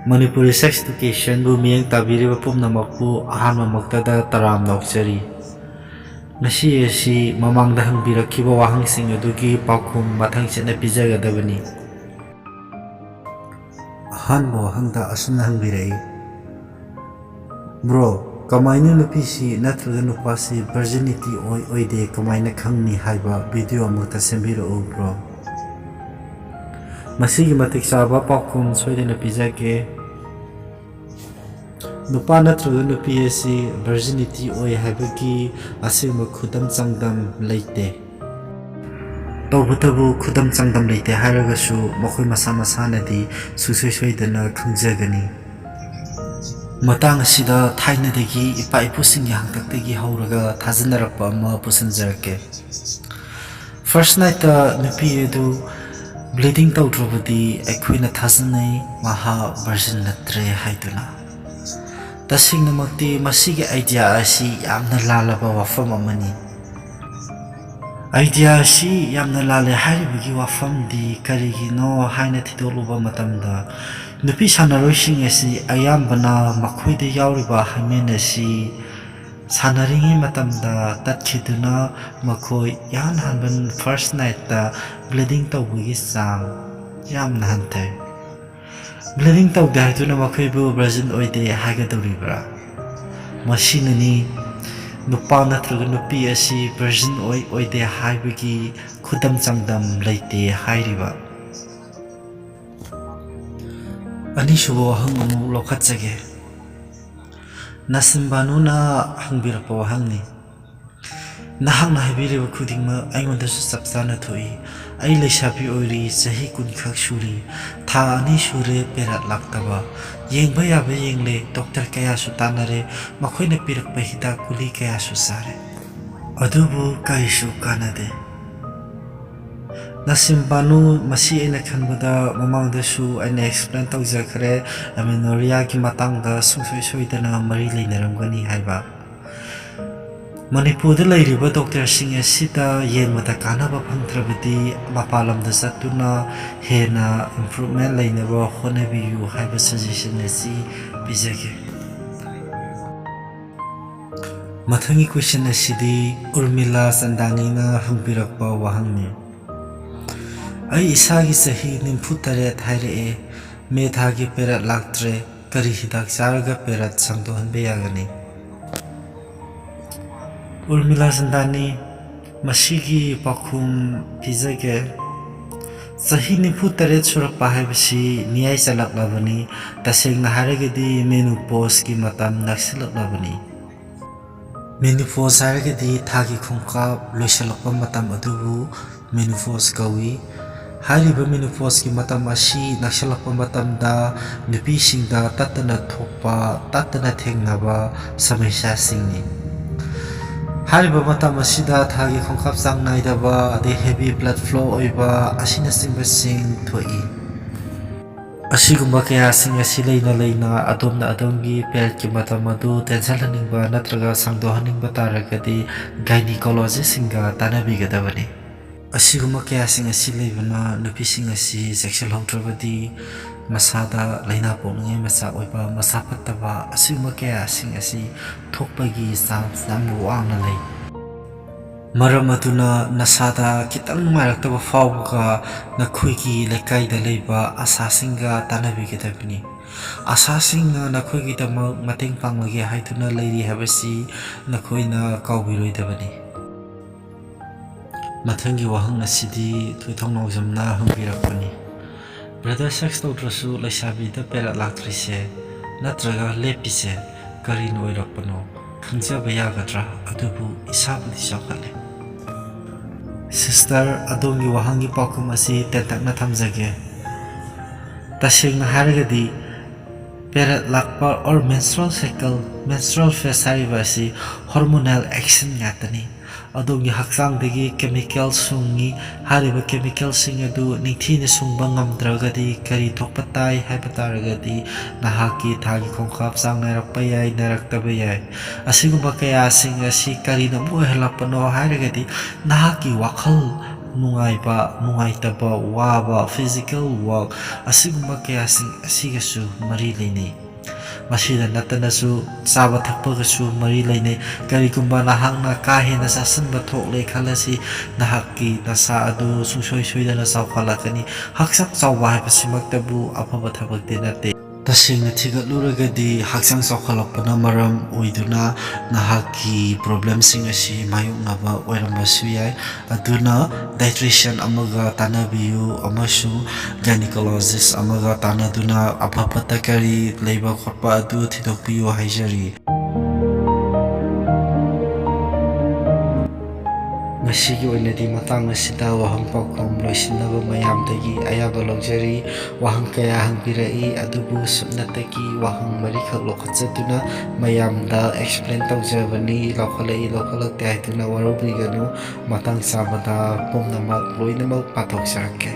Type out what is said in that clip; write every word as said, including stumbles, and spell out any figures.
Manipuri sex educationꯕꯨ ꯃꯤꯠꯌꯦꯡ ꯇꯥꯕꯤꯔꯤꯕ ꯄꯨꯝꯅꯃꯛꯄꯨ ꯑꯍꯥꯟꯕꯃꯛꯇꯗ ꯇꯔꯥꯝꯅ ꯑꯣꯛꯆꯔꯤ꯫ ꯉꯁꯤ ꯑꯁꯤ ꯃꯃꯥꯡꯗ ꯍꯪꯕꯤꯔꯛꯈꯤꯕ ꯋꯥꯍꯪꯁꯤꯡ ꯑꯗꯨꯒꯤ ꯄꯥꯎꯈꯨꯝ ꯃꯊꯪ ꯆꯠꯅ ꯄꯤꯖꯒꯗꯕꯅꯤ꯫ ꯑꯍꯥꯟꯕ ꯋꯥꯍꯪꯗ ꯑꯁꯨꯝꯅ ꯍꯪꯕꯤꯔꯛꯏ, "Bro, ꯀꯃꯥꯏꯅ ꯅꯨꯄꯤꯁꯤ ꯅꯠꯇ꯭ꯔꯒ ꯅꯨꯄꯥꯁꯤ virginity ꯑꯣꯏ ꯑꯣꯏꯗꯦ ꯀꯃꯥꯏꯅ ꯈꯪꯅꯤ ꯍꯥꯏꯕ video ꯑꯃꯈꯛꯇ ꯁꯦꯝꯕꯤꯔꯛꯎ bro"? ꯃꯁꯤꯒꯤ ꯃꯇꯤꯛ ꯆꯥꯕ ꯄꯥꯎꯈꯨꯝ ꯁꯣꯏꯗꯅ ꯄꯤꯖꯒꯦ꯫ ꯅꯨꯄꯥ ꯅꯠꯇ꯭ꯔꯒ ꯅꯨꯄꯤ ꯑꯁꯤ virginity ꯑꯣꯏ ꯍꯥꯏꯕꯒꯤ ꯑꯁꯦꯡꯕ ꯈꯨꯗꯝ ꯆꯥꯡꯗꯝ ꯂꯩꯇꯦ꯫ ꯇꯧꯕꯇꯕꯨ ꯈꯨꯗꯝ ꯆꯥꯡꯗꯝ ꯂꯩꯇꯦ ꯍꯥꯏꯔꯒꯁꯨ ꯃꯈꯣꯏ ꯃꯁꯥ ꯃꯁꯥꯅꯗꯤ ꯁꯨꯡꯁꯣꯏ ꯁꯣꯏꯗꯅ ꯈꯪꯖꯒꯅꯤ꯫ ꯃꯇꯥꯡ ꯑꯁꯤꯗ ꯊꯥꯏꯅꯗꯒꯤ ꯏꯄꯥ ꯏꯄꯨꯁꯤꯡꯒꯤ ꯍꯥꯛꯇꯛꯇꯒꯤ ꯍꯧꯔꯒ ꯊꯥꯖꯅꯔꯛꯄ ꯑꯃ ꯄꯨꯁꯤꯟꯖꯔꯛꯀꯦ꯫ First nightꯇ ꯅꯨꯄꯤ ꯑꯗꯨ bleeding ꯇꯧꯗ꯭ꯔꯕꯗꯤ ꯑꯩꯈꯣꯏꯅ ꯊꯥꯖꯅꯩ ꯃꯍꯥ virgin ꯅꯠꯇ꯭ꯔꯦ ꯍꯥꯏꯗꯨꯅ꯫ ꯇꯁꯦꯡꯅꯃꯛꯇꯤ ꯃꯁꯤꯒꯤ idea ꯑꯁꯤ ꯌꯥꯝꯅ ꯂꯥꯜꯂꯕ ꯋꯥꯐꯝ ꯑꯃꯅꯤ꯫ Idea ꯑꯁꯤ ꯌꯥꯝꯅ ꯂꯥꯜꯂꯦ ꯍꯥꯏꯔꯤꯕꯒꯤ ꯋꯥꯐꯝꯗꯤ ꯀꯔꯤꯒꯤꯅꯣ ꯍꯥꯏꯅ ꯊꯤꯗꯣꯛꯂꯨꯕ ꯃꯇꯝꯗ, ꯅꯨꯄꯤ ꯁꯥꯟꯅꯔꯣꯏꯁꯤꯡ ꯑꯁꯤ ꯑꯌꯥꯝꯕꯅ ꯃꯈꯣꯏꯗ ꯌꯥꯎꯔꯤꯕ hymen ꯑꯁꯤ ꯁꯥꯟꯅꯔꯤꯉꯩ ꯃꯇꯝꯗ ꯇꯠꯈꯤꯗꯨꯅ ꯃꯈꯣꯏ ꯏꯍꯥꯟ ꯍꯥꯟꯕ first nightꯇ bleeding ꯇꯧꯕꯒꯤ ꯆꯥꯡ ꯌꯥꯝꯅ ꯍꯟꯊꯩ꯫ Bleeding ꯇꯧꯗꯦ ꯍꯥꯏꯗꯨꯅ ꯃꯈꯣꯏꯕꯨ virgin ꯑꯣꯏꯗꯦ ꯍꯥꯏꯒꯗꯧꯔꯤꯕ꯭ꯔꯥ? ꯃꯁꯤꯅꯅꯤ ꯅꯨꯄꯥ ꯅꯠꯇ꯭ꯔꯒ ꯅꯨꯄꯤ ꯑꯁꯤ virgin ꯑꯣꯏ ꯑꯣꯏꯗꯦ ꯍꯥꯏꯕꯒꯤ ꯈꯨꯗꯝ ꯆꯥꯡꯗꯝ ꯂꯩꯇꯦ ꯍꯥꯏꯔꯤꯕ꯫ ꯑꯅꯤꯁꯨꯕ ꯋꯥꯍꯪ ꯑꯃꯨꯛ ꯂꯧꯈꯠꯆꯒꯦ꯫ ꯅꯁꯤꯝ ꯕꯥꯅꯨꯅ ꯍꯪꯕꯤꯔꯛꯄ ꯋꯥꯍꯪꯅꯤ꯫ "ꯅꯍꯥꯛꯅ ꯍꯥꯏꯕꯤꯔꯤꯕ ꯈꯨꯗꯤꯡꯃꯛ ꯑꯩꯉꯣꯟꯗꯁꯨ ꯆꯞ ꯆꯥꯅ ꯊꯣꯛꯏ꯫ ꯑꯩ ꯂꯩꯁꯥꯕꯤ ꯑꯣꯏꯔꯤ, ꯆꯍꯤ ꯀꯨꯟ ꯈꯛ ꯁꯨꯔꯤ꯫ ꯊꯥ ꯑꯅꯤ ꯁꯨꯔꯦ period ꯂꯥꯛꯇꯕ꯫ ꯌꯦꯡꯕ ꯌꯥꯕ ꯌꯦꯡꯂꯦ, doctor ꯀꯌꯥꯁꯨ ꯇꯥꯟꯅꯔꯦ, ꯃꯈꯣꯏꯅ ꯄꯤꯔꯛꯄ ꯍꯤꯗꯥꯛ ꯒꯨꯂꯤ ꯀꯌꯥꯁꯨ ꯆꯥꯔꯦ꯫ ꯑꯗꯨꯕꯨ ꯀꯔꯤꯁꯨ ꯀꯥꯟꯅꯗꯦ"꯫ ꯅꯁꯤꯝ ꯕꯥꯅꯨ, ꯃꯁꯤ ꯑꯩꯅ ꯈꯟꯕꯗ ꯃꯃꯥꯡꯗꯁꯨ ꯑꯩꯅ explain ꯇꯧꯖꯈ꯭ꯔꯦ, amenorrheaꯒꯤ ꯃꯇꯥꯡꯗ ꯁꯨꯡꯁꯣꯏ ꯁꯣꯏꯗꯅ ꯃꯔꯤ ꯂꯩꯅꯔꯝꯒꯅꯤ ꯍꯥꯏꯕ꯫ ꯃꯅꯤꯄꯨꯔꯗ ꯂꯩꯔꯤꯕ ꯗꯣꯛꯇꯔꯁꯤꯡ ꯑꯁꯤꯗ ꯌꯦꯡꯕꯗ ꯀꯥꯟꯅꯕ ꯐꯪꯗ꯭ꯔꯕꯗꯤ ꯃꯄꯥꯟ ꯂꯝꯗ ꯆꯠꯇꯨꯅ ꯍꯦꯟꯅ ꯏꯝꯄ꯭ꯔꯨꯚꯃꯦꯟ ꯂꯩꯅꯕ ꯍꯣꯠꯅꯕꯤꯌꯨ ꯍꯥꯏꯕ ꯁꯖꯦꯁꯟ ꯑꯁꯤ ꯄꯤꯖꯒꯦ꯫ ꯃꯊꯪꯒꯤ ꯀꯣꯏꯁꯟ ꯑꯁꯤꯗꯤ ꯎꯔꯃꯤꯂꯥ ꯆꯟꯗꯥꯅꯤꯅ ꯍꯪꯕꯤꯔꯛꯄ ꯋꯥꯍꯪꯅꯤ꯫ ꯑꯩ ꯏꯁꯥꯒꯤ ꯆꯍꯤ ꯅꯤꯐꯨ ꯇꯔꯦꯠ ꯍꯥꯏꯔꯛꯑꯦ, ꯃꯦ ꯊꯥꯒꯤ ꯄꯦꯔꯠ ꯂꯥꯛꯇ꯭ꯔꯦ, ꯀꯔꯤ ꯍꯤꯗꯥꯛ ꯆꯥꯔꯒ ꯄꯦꯔꯠ ꯁꯥꯡꯗꯣꯛꯍꯟꯕ ꯌꯥꯒꯅꯤ? ꯎꯔꯃꯤꯂꯥ ꯆꯟꯗꯥꯅꯤ, ꯃꯁꯤꯒꯤ ꯄꯥꯎꯈꯨꯝ ꯄꯤꯖꯒꯦ꯫ ꯆꯍꯤ ꯅꯤꯐꯨ ꯇꯔꯦꯠ ꯁꯨꯔꯛꯄ ꯍꯥꯏꯕꯁꯤ ꯃꯤꯌꯥꯏ ꯆꯜꯂꯛꯂꯕꯅꯤ꯫ ꯇꯁꯦꯡꯅ ꯍꯥꯏꯔꯒꯗꯤ ꯃꯦꯅꯣꯄꯣꯁꯀꯤ ꯃꯇꯝ ꯅꯛꯁꯤꯜꯂꯛꯂꯕꯅꯤ꯫ ꯃꯦꯅꯣꯄꯣꯁ ꯍꯥꯏꯔꯒꯗꯤ ꯊꯥꯒꯤ ꯈꯣꯡꯀꯥꯞ ꯂꯣꯏꯁꯤꯜꯂꯛꯄ ꯃꯇꯝ ꯑꯗꯨꯕꯨ ꯃꯦꯅꯣꯄꯣꯁ ꯀꯧꯏ꯫ ꯍꯥꯏꯔꯤꯕ ꯃꯦꯅꯣꯄꯣꯁꯀꯤ ꯃꯇꯝ ꯑꯁꯤ ꯅꯛꯁꯤꯜꯂꯛꯄ ꯃꯇꯝꯗ ꯅꯨꯄꯤꯁꯤꯡꯗ ꯇꯠꯇꯅ ꯊꯣꯛꯄ, ꯇꯠꯇꯅ ꯊꯦꯡꯅꯕ ꯁꯃꯁ꯭ꯌꯥꯁꯤꯡꯅꯤ꯫ ꯍꯥꯏꯔꯤꯕ ꯃꯇꯝ ꯑꯁꯤꯗ ꯊꯥꯒꯤ ꯈꯣꯡꯀꯥꯞ ꯆꯥꯡ ꯅꯥꯏꯗꯕ, ꯑꯗꯩ heavy blood flow ꯑꯣꯏꯕ ꯑꯁꯤꯅꯆꯤꯡꯕꯁꯤꯡ ꯊꯣꯛꯏ꯫ ꯑꯁꯤꯒꯨꯝꯕ ꯀꯌꯥꯁꯤꯡ ꯑꯁꯤ ꯂꯩꯅ ꯂꯩꯅ ꯑꯗꯣꯝꯅ ꯑꯗꯣꯝꯒꯤ ꯄꯦꯔꯠꯀꯤ ꯃꯇꯝ ꯑꯗꯨ ꯇꯦꯟꯁꯤꯜꯍꯟꯅꯤꯡꯕ ꯅꯠꯇ꯭ꯔꯒ ꯁꯥꯡꯗꯣꯛꯍꯟꯅꯤꯡꯕ ꯇꯥꯔꯒꯗꯤ ꯒꯥꯏꯅꯤꯀꯣꯂꯣꯖꯤꯁꯁꯤꯡꯒ ꯇꯥꯟꯅꯕꯤꯒꯗꯕꯅꯤ꯫ ꯑꯁꯤꯒꯨꯝꯕ ꯀꯌꯥꯁꯤꯡ ꯑꯁꯤ ꯂꯩꯕꯅ ꯅꯨꯄꯤꯁꯤꯡ ꯑꯁꯤ ꯆꯦꯛꯁꯤꯜꯍꯧꯗ꯭ꯔꯕꯗꯤ ꯃꯁꯥꯗ ꯂꯥꯏꯅꯥ ꯄꯣꯛꯅꯤꯡꯉꯥꯏ ꯃꯆꯥꯛ ꯑꯣꯏꯕ ꯃꯁꯥ ꯐꯠꯇꯕ ꯑꯁꯤꯒꯨꯝꯕ ꯀꯌꯥꯁꯤꯡ ꯑꯁꯤ ꯊꯣꯛꯄꯒꯤ ꯆꯥꯟꯁ ꯌꯥꯝꯅ ꯋꯥꯡꯅ ꯂꯩ꯫ ꯃꯔꯝ ꯑꯗꯨꯅ ꯅꯁꯥꯗ ꯈꯤꯇꯪ ꯅꯨꯡꯉꯥꯏꯔꯛꯇꯕ ꯐꯥꯎꯕꯒ ꯅꯈꯣꯏꯒꯤ ꯂꯩꯀꯥꯏꯗ ꯂꯩꯕ ꯑꯁꯥꯁꯤꯡꯒ ꯇꯥꯟꯅꯕꯤꯒꯗꯕꯅꯤ꯫ ꯑꯁꯥꯁꯤꯡꯅ ꯅꯈꯣꯏꯒꯤꯗꯃꯛ ꯃꯇꯦꯡ ꯄꯥꯡꯂꯒꯦ ꯍꯥꯏꯗꯨꯅ ꯂꯩꯔꯤ ꯍꯥꯏꯕꯁꯤ ꯅꯈꯣꯏꯅ ꯀꯥꯎꯕꯤꯔꯣꯏꯗꯕꯅꯤ꯫ ꯃꯊꯪꯒꯤ ꯋꯥꯍꯪ ꯑꯁꯤꯗꯤ ꯊꯣꯏꯊꯣꯡ ꯅꯥꯎꯖꯝꯅ ꯍꯪꯕꯤꯔꯛꯄꯅꯤ꯫ ꯕ꯭ꯔꯗꯔ, ꯁꯦꯛꯁ ꯇꯧꯗ꯭ꯔꯁꯨ ꯂꯩꯁꯥꯕꯤꯗ ꯄꯦꯔꯠ ꯂꯥꯛꯇ꯭ꯔꯤꯁꯦ ꯅꯠꯇ꯭ꯔꯒ ꯂꯦꯞꯄꯤꯁꯦ ꯀꯔꯤꯅ ꯑꯣꯏꯔꯛꯄꯅꯣ? ꯈꯪꯖꯕ ꯌꯥꯒꯗ꯭ꯔꯥ? ꯑꯗꯨꯕꯨ ꯏꯁꯥꯕꯨꯗꯤ ꯆꯥꯎꯈꯠꯂꯦ꯫ ꯁꯤꯁꯇꯔ, ꯑꯗꯣꯝꯒꯤ ꯋꯥꯍꯪꯒꯤ ꯄꯥꯎꯈꯨꯝ ꯑꯁꯤ ꯇꯦꯟꯇꯛꯅ ꯊꯝꯖꯒꯦ꯫ ꯇꯁꯦꯡꯅ ꯍꯥꯏꯔꯒꯗꯤ ꯄꯦꯔꯠ ꯂꯥꯛꯄ or menstrual cycle, menstrual phase ꯍꯥꯏꯔꯤꯕ ꯑꯁꯤ hormonal action ꯉꯥꯛꯇꯅꯤ꯫ ꯑꯗꯣꯝꯒꯤ ꯍꯛꯆꯥꯡꯗꯒꯤ chemical ꯁꯨꯡꯏ꯫ ꯍꯥꯏꯔꯤꯕ chemicalꯁꯤꯡ ꯑꯗꯨ ꯅꯤꯡꯊꯤꯅ ꯁꯨꯡꯕ ꯉꯝꯗ꯭ꯔꯒꯗꯤ ꯀꯔꯤ ꯊꯣꯛꯄ ꯇꯥꯏ ꯍꯥꯏꯕ ꯇꯥꯔꯒꯗꯤ, ꯅꯍꯥꯛꯀꯤ ꯊꯥꯒꯤ ꯈꯣꯡꯀꯥꯞ ꯆꯥꯡ ꯅꯥꯏꯔꯛꯄ ꯌꯥꯏ, ꯅꯥꯏꯔꯛꯇꯕ ꯌꯥꯏ꯫ ꯑꯁꯤꯒꯨꯝꯕ ꯀꯌꯥꯁꯤꯡ ꯑꯁꯤ ꯀꯔꯤꯅ ꯑꯃꯨꯛ ꯑꯣꯏꯍꯜꯂꯛꯄꯅꯣ ꯍꯥꯏꯔꯒꯗꯤ, ꯅꯍꯥꯛꯀꯤ ꯋꯥꯈꯜ ꯅꯨꯡꯉꯥꯏꯕ, ꯅꯨꯡꯉꯥꯏꯇꯕ, ꯋꯥꯕ, physical work, ꯑꯁꯤꯒꯨꯝꯕ ꯀꯌꯥꯁꯤꯡ ꯑꯁꯤꯒꯁꯨ ꯃꯔꯤ ꯂꯩꯅꯩ꯫ ꯃꯁꯤꯗ ꯅꯠꯇꯅꯁꯨ ꯆꯥꯕ ꯊꯛꯄꯒꯁꯨ ꯃꯔꯤ ꯂꯩꯅꯩ꯫ ꯀꯔꯤꯒꯨꯝꯕ ꯅꯍꯥꯛꯅ ꯀꯥ ꯍꯦꯟꯅ ꯆꯥꯁꯤꯟꯕ ꯊꯣꯛꯂꯦ ꯈꯜꯂꯁꯤ, ꯅꯍꯥꯛꯀꯤ ꯅꯁꯥ ꯑꯗꯨ ꯁꯨꯡꯁꯣꯏ ꯁꯣꯏꯗꯅ ꯆꯥꯎꯈꯠꯂꯛꯀꯅꯤ꯫ ꯍꯛꯆꯥꯡ ꯆꯥꯎꯕ ꯍꯥꯏꯕꯁꯤꯃꯛꯇꯕꯨ ꯑꯐꯕ ꯊꯕꯛꯇꯤ ꯅꯠꯇꯦ꯫ ꯇꯁꯦꯡꯅ ꯊꯤꯒꯠꯂꯨꯔꯒꯗꯤ, ꯍꯛꯆꯥꯡ ꯆꯥꯎꯈꯠꯂꯛꯄꯅ ꯃꯔꯝ ꯑꯣꯏꯗꯨꯅ ꯅꯍꯥꯛꯀꯤ problemꯁꯤꯡ ꯑꯁꯤ ꯃꯥꯌꯣꯛꯅꯕ ꯑꯣꯏꯔꯝꯕꯁꯨ ꯌꯥꯏ꯫ ꯑꯗꯨꯅ dietitian ꯑꯃꯒ ꯇꯥꯟꯅꯕꯤꯌꯨ ꯑꯃꯁꯨꯡ gynecologist ꯑꯃꯒ ꯇꯥꯟꯅꯗꯨꯅ ꯑꯐ ꯐꯠꯇ ꯀꯔꯤ ꯂꯩꯕ ꯈꯣꯠꯄ ꯑꯗꯨ ꯊꯤꯗꯣꯛꯄꯤꯌꯨ ꯍꯥꯏꯖꯔꯤ꯫ ꯉꯁꯤꯒꯤ ꯑꯣꯏꯅꯗꯤ ꯃꯇꯥꯡ ꯑꯁꯤꯗ ꯋꯥꯍꯪ ꯄꯥꯎꯈꯨꯝ ꯂꯣꯏꯁꯤꯟꯅꯕ ꯃꯌꯥꯝꯗꯒꯤ ꯑꯌꯥꯕ ꯂꯧꯖꯔꯤ꯫ ꯋꯥꯍꯪ ꯀꯌꯥ ꯍꯪꯕꯤꯔꯛꯏ, ꯑꯗꯨꯕꯨ ꯁꯨꯞꯅꯇꯒꯤ ꯋꯥꯍꯪ ꯃꯔꯤꯈꯛ ꯂꯧꯈꯠꯆꯗꯨꯅ ꯃꯌꯥꯝꯗ explain ꯇꯧꯖꯕꯅꯤ꯫ ꯂꯧꯈꯠꯂꯛꯏ, ꯂꯧꯈꯠꯂꯛꯇꯦ ꯍꯥꯏꯗꯨꯅ ꯋꯥꯔꯧꯕꯤꯒꯅꯨ꯫ ꯃꯇꯥꯡ ꯆꯥꯕꯗ ꯄꯨꯝꯅꯃꯛ ꯂꯣꯏꯅꯃꯛ ꯄꯥꯊꯣꯛꯆꯔꯛꯀꯦ꯫